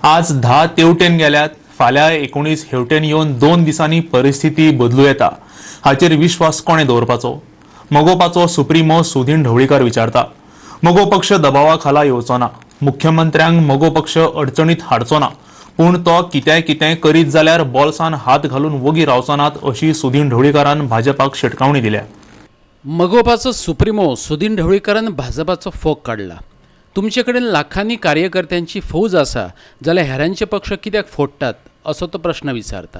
आज 10 तेवटेन गेल्यात, फाल्यां 19 हेवटेन येवन 2 दिसांनी परिस्थिती बदलू येता. हाचेर विश्वास कोणें दवरपाचो? मगोपाचो सुप्रिमो सुदीन ढवळीकर विचारता. मगो पक्ष दबावा खाला येवचो ना. मुख्यमंत्र्यांक मगो पक्ष अडचणीत हाडचो ना, पूण तो कित्याय कितें करीत जाल्यार बोल्सान हात घालून वगी रावचो नात, अशी सुदीन ढवळीकारान भाजपाक शिटकावणी दिल्या. मगोपाचो सुप्रिमो सुदीन ढवळीकरान भाजपाचो फोग काडला. तुमचे कडेन लाखांनी कार्यकर्त्यांची फौज आसा जाल्यार हेरांचे पक्ष कित्याक फोडटात, असो तो प्रश्न विचारता.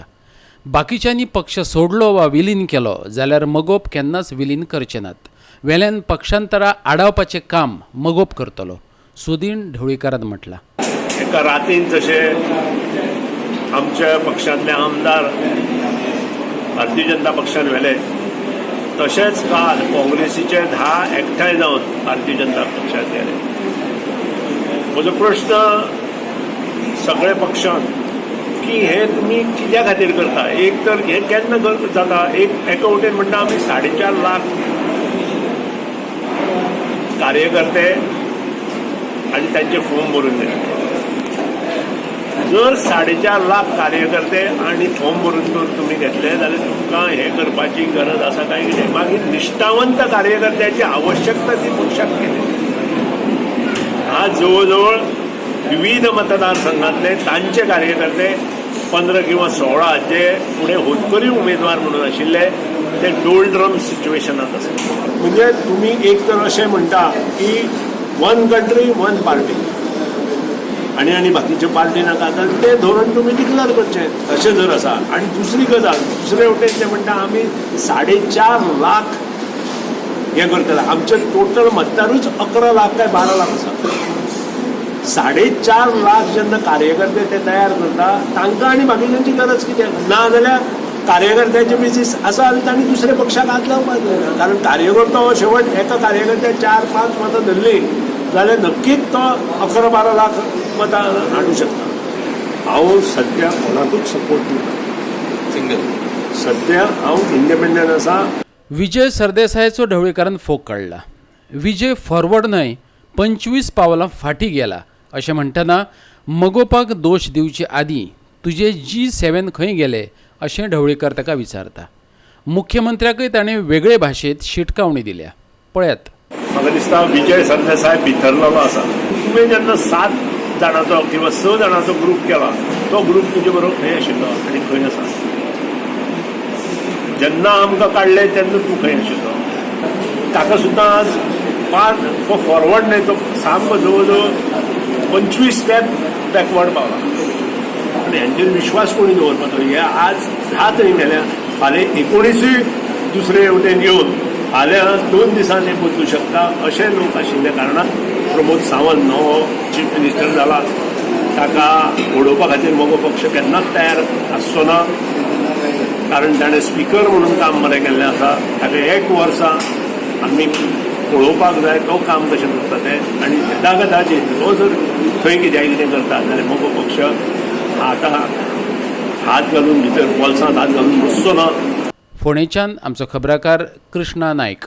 बाकीच्यांनी पक्ष सोडलो वा विलीन केलो जाल्यार मगोप केन्नाच विलीन करचे नात. वेल्यान पक्षांतरां आडावपाचें काम मगोप करतलो, सुदीन ढवळीकारान म्हटलां. एका रातीन जशे आमच्या पक्षांतले आमदार भारतीय जनता पक्षान व्हेले, तशेंच काल काँग्रेसीचे 10 एकठांय जावन भारतीय जनता पक्षांत गेले. म्हजो प्रश्न सगळे पक्षांक की हे तुमी कित्या खातीर करता? एक तर हे केन्ना जाता? एक एका वटेन म्हणटा, आमी 4.5 लाख कार्यकर्ते आनी तांचे फॉर्म भरून दिले. जर 4.5 लाख कार्यकर्ते आनी फॉर्म भरून जर तुमी घेतले जाल्यार तुमकां हें करपाची गरज आसा काय कितें? मागीर निश्ठावंत कार्यकर्त्याची आवश्यकता ती पक्षाक कितें? आज जवळ जवळ विविध मतदारसंघातले तांचे कार्यकर्ते 15 किंवा 16 जे फुडें होतकरी उमेदवार म्हणून आशिल्ले, ते डोलड्रम सिच्युएशनात आसा. म्हणजे तुमी एक तर अशें म्हणटा की वन कंट्री वन पार्टी आनी आनी बाकीच्यो पार्टी नाका, तर तें धोरण तुमी डिक्लेअर करचें, तशें जर आसा. आनी दुसरी गजाल, दुसरे वटेन ते म्हणटा, आमी 4.5 लाख हें करतले. आमचे टोटल मतदारूच 11 लाख काय 12 लाख आसा. 4.5 लाख जेन्ना कार्यकर्ते ते तयार करता, तांकां आनी बाकीच्यांची गरज कितें? ना जाल्यार कार्यकर्त्याचे बेसीस आसा जाल्यार तांणी दुसऱ्या पक्षाक हात लावपाक जायना, कारण कार्यकर्तो हो शेवट एका कार्यकर्त्याक 4-5 मतां धरलीं जाल्यार नक्कीच तो 11-12 लाख मतां हाडूं शकता. हांव सद्या कोणाकूच सपोर्ट दिना. सिंगल. सद्या हांव इंडिपेंडंट आसा. विजय सरदेसायाचो ढवळीकारान फोग काडला. विजय फॉरवर्ड न्हय, 25 पावलां फाटीं गेला अशें म्हणटना मगोपाक दोश दिवचे आदीं तुजे जी 7 खंय गेले, अशें ढवळीकर ताका विचारता. मुख्यमंत्र्याकय ताणें वेगळे भाशेंत शिटकावणी दिल्या. पळयात. म्हाका दिसता विजय सरदेसाय भितरलेलो आसा. तुवें जेन्ना 7 जाणांचो किंवा 6 जाणांचो ग्रूप केला, तो ग्रूप तुजे बरोबर खंय आशिल्लो आनी खंय आसा? जेन्ना आमकां काडले तेन्ना तूं खंय आशिल्लो? ताका सुद्दां आज 5, तो फॉरवर्ड न्हय, तो सामको जवळ जवळ 25 स्टेप बॅकवर्ड पावला. आनी हेंचेर विश्वास कोणी दवरपाचो? हे आज 10 थंय गेल्या, फाल्यां 19ूय दुसरे वटेन येवन फाल्यां 2 दिसांनी बदलू शकता, अशे लोक आशिल्ल्या कारणान प्रमोद सावंत नवो चीफ मिनिस्टर जाला. ताका उडोवपा खातीर मगो पक्ष केन्नाच तयार आसचो ना, कारण ताणें स्पिकर म्हणून काम बरें केल्लें आसा. ताका एक वर्सां आमी पळोवपाक जाय, तो काम कशें करता तें. आनी यदा कदाचीत तो जर थंय कित्याक कितें करता जाल्यार मगो पक्ष आतां हात घालून भितर बोल्सांत हात घालून बसचो ना. फोंडेच्यान आमचो खबराकार कृष्णा नायक.